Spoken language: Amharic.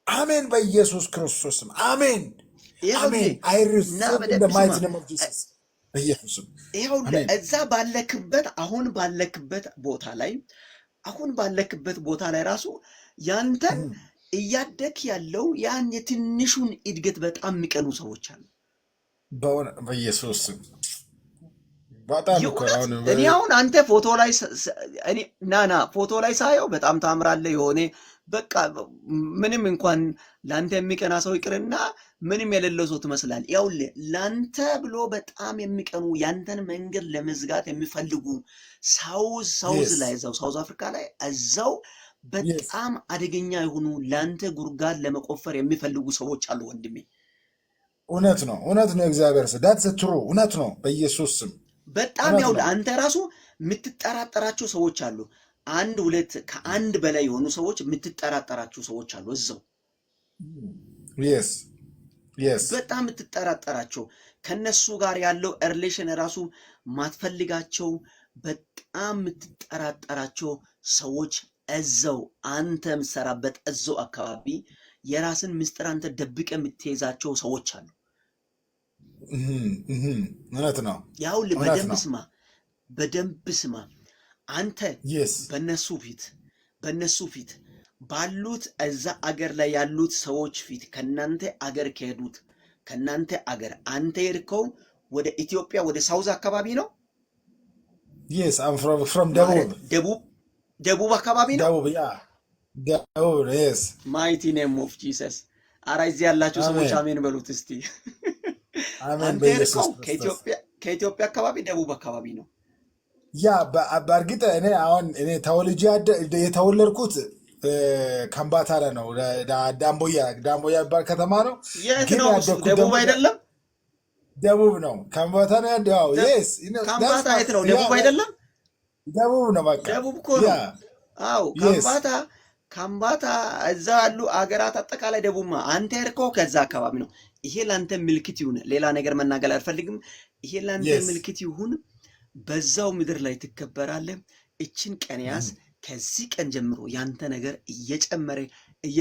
አሜን። በኢየሱስ ክርስቶስ ስም አሜን፣ አሜን። ይኸውልህ I እና receive in በደንብ the ስማ። mighty name of Jesus በኢየሱስ ስም ይኸውልህ አሜን። እዛ ባለክበት፣ አሁን ባለክበት ቦታ ላይ፣ አሁን ባለክበት ቦታ ላይ ራሱ ያንተን እያደግክ ያለው ያን የትንሹን እድገት በጣም የሚቀኑ ሰዎች አሉ። በእውነት በኢየሱስ ስም በጣም እኮ የእውነት አሁን እኔ አሁን አንተ ፎቶ ላይ እኔ ና ና ፎቶ ላይ ሳየው በጣም ታምራለህ። የሆነ በቃ ምንም እንኳን ለአንተ የሚቀና ሰው ይቅርና ምንም የሌለው ሰው ትመስላለህ። ያውልህ ለአንተ ብሎ በጣም የሚቀኑ፣ ያንተን መንገድ ለመዝጋት የሚፈልጉ South ላይ፣ እዛው South Africa ላይ እዛው በጣም አደገኛ የሆኑ፣ ለአንተ ጉድጓድ ለመቆፈር የሚፈልጉ ሰዎች አሉ ወንድሜ። እውነት ነው፣ እውነት ነው። እግዚአብሔር ሰው፣ that's true፣ እውነት ነው። በኢየሱስ ስም በጣም እውነት ያው ነው። አንተ ራሱ የምትጠራጠራቸው ሰዎች አሉ። አንድ ሁለት ከአንድ በላይ የሆኑ ሰዎች፣ የምትጠራጠራቸው ሰዎች አሉ እዛው። በጣም የምትጠራጠራቸው፣ ከነሱ ጋር ያለው relation ራሱ ማትፈልጋቸው፣ በጣም የምትጠራጠራቸው ሰዎች እዛው አንተ የምትሰራበት እዛው አካባቢ የራስን ምስጢር አንተ ደብቀህ የምትይዛቸው ሰዎች አሉ። እውነት ነው። ያውልህ እውነት በደንብ ነው። ስማ፣ በደንብ ስማ። አንተ በነሱ ፊት ባሉት እዛ አገር ላይ ያሉት ሰዎች ፊት፣ ከናንተ አገር ከሄዱት፣ ከናንተ አገር አንተ የሄድከው ወደ ኢትዮጵያ ወደ South አካባቢ ነው። Yes, I'm from ማለት ደቡብ። ደቡብ አካባቢ ነው። ደቡብ፣ yeah፣ ደቡብ፣ yes። Mighty name of Jesus። አራ እዚህ ያላችሁ ሰዎች አሜን። አሜን በሉት እስቲ። አሜን። አንተ በኢየሱስ የሄድከው ክርስቶስ። ከኢትዮጵያ አካባቢ ደቡብ አካባቢ ነው። Yeah፣ በእርግጥ እኔ አሁን እኔ ተወልጄ የተወለድኩት ከምባታ ላይ ነው። ዳምቦያ፣ ዳምቦያ የሚባል ከተማ ነው። የት ግን ነው እሱ? ያደግኩት ደቡብ ደግሞ አይደለም? ደቡብ ነው። ከምባታ ነው ያው yes። ከምባታ የት ነው? ደቡብ አይደለም? ደቡብ ነው በቃ። ደቡብ እኮ ነው። አዎ። ከምባታ፣ ከምባታ እዛ ያሉ አገራት አጠቃላይ ደቡብማ። አንተ የሄድከው ከዛ አካባቢ ነው። ይሄ ለአንተ ምልክት ይሁን። ሌላ ነገር መናገር አልፈልግም። ይሄ ለአንተ ምልክት ይሁን። በዛው ምድር ላይ ትከበራለህ። እችን ቀን ያዝ። ከዚህ ቀን ጀምሮ ያንተ ነገር እየጨመረ